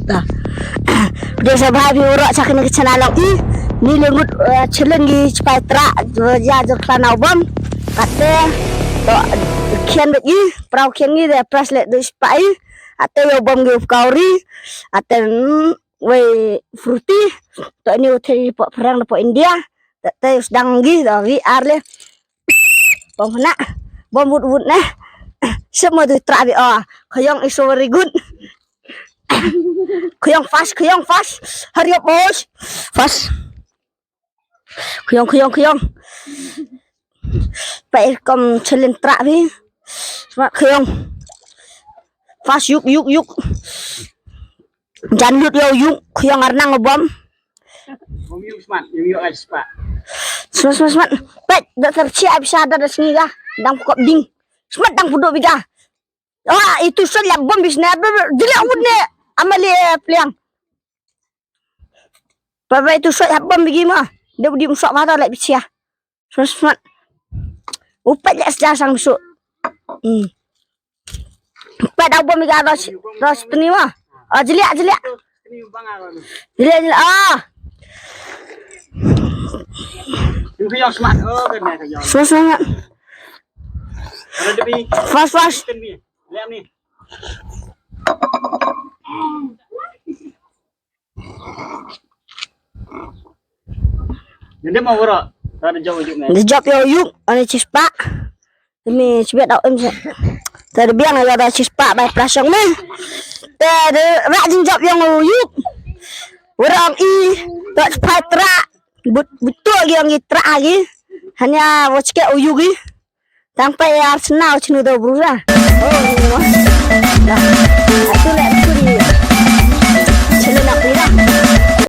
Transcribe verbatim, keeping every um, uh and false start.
Dah. Pdiangsngewbha ïa phi baroh sha kane ka channel jong i. Ngi la ngut, eh, challenge ngi spah trah, eh, ïa jong khlana u bom. Kata to khian bad i, pra u khian ngi da press leh da spah i. Kata ïa u bom ngi u pkauri. Kata, mm, wei fruity. To ni u thei po phareng da po India. Kata u sdang ngi da ri ar le. Bom na, bom wut wut ne. Sep mo du trah bi, oh. Khayong is so very good. Khayong fast, khayong fast. Hurry up, boys. Fast. Khayong, khayong, khayong. Pa ir kom challenge trah bi. Smat khayong. Fast, yuk, yuk, yuk. Jan lut ïa u yuk, khayong ar nang bom. Bom yuk smat, bom yuk ai spah. Smat, smat, smat. Peit, da ter chi ai bisa da da sngi ga. Dang kop ding. Smat dang pudo biga. Ah, itu shot ïa bom bisne. Jeli awut ne. Amali, eh, pliang. Bye bye, itu shot ïa bom bigi ma. Dia budi musok mata lek bichia. Smat, smat. Upat lek seja sang besok. Hmm. Pat dau bom iga ros, ros teni ma. Oh, jeliak, jeliak. Jeliak, jeliak. Ah. Smat, smat. Fast, fast. Jop ïa u yuk, ani chispah. Mi chibet au em se. Te da biang ïa da chispah bai prasong me. Te da rak jin jop ïa u yuk. Warang i da chispah trah. But, betul ïa ngi trah ïa ngi. Hanya wa chike u yuk i. Tang pa ïa ar sna u chnu da u brusa. Oh, ni mo.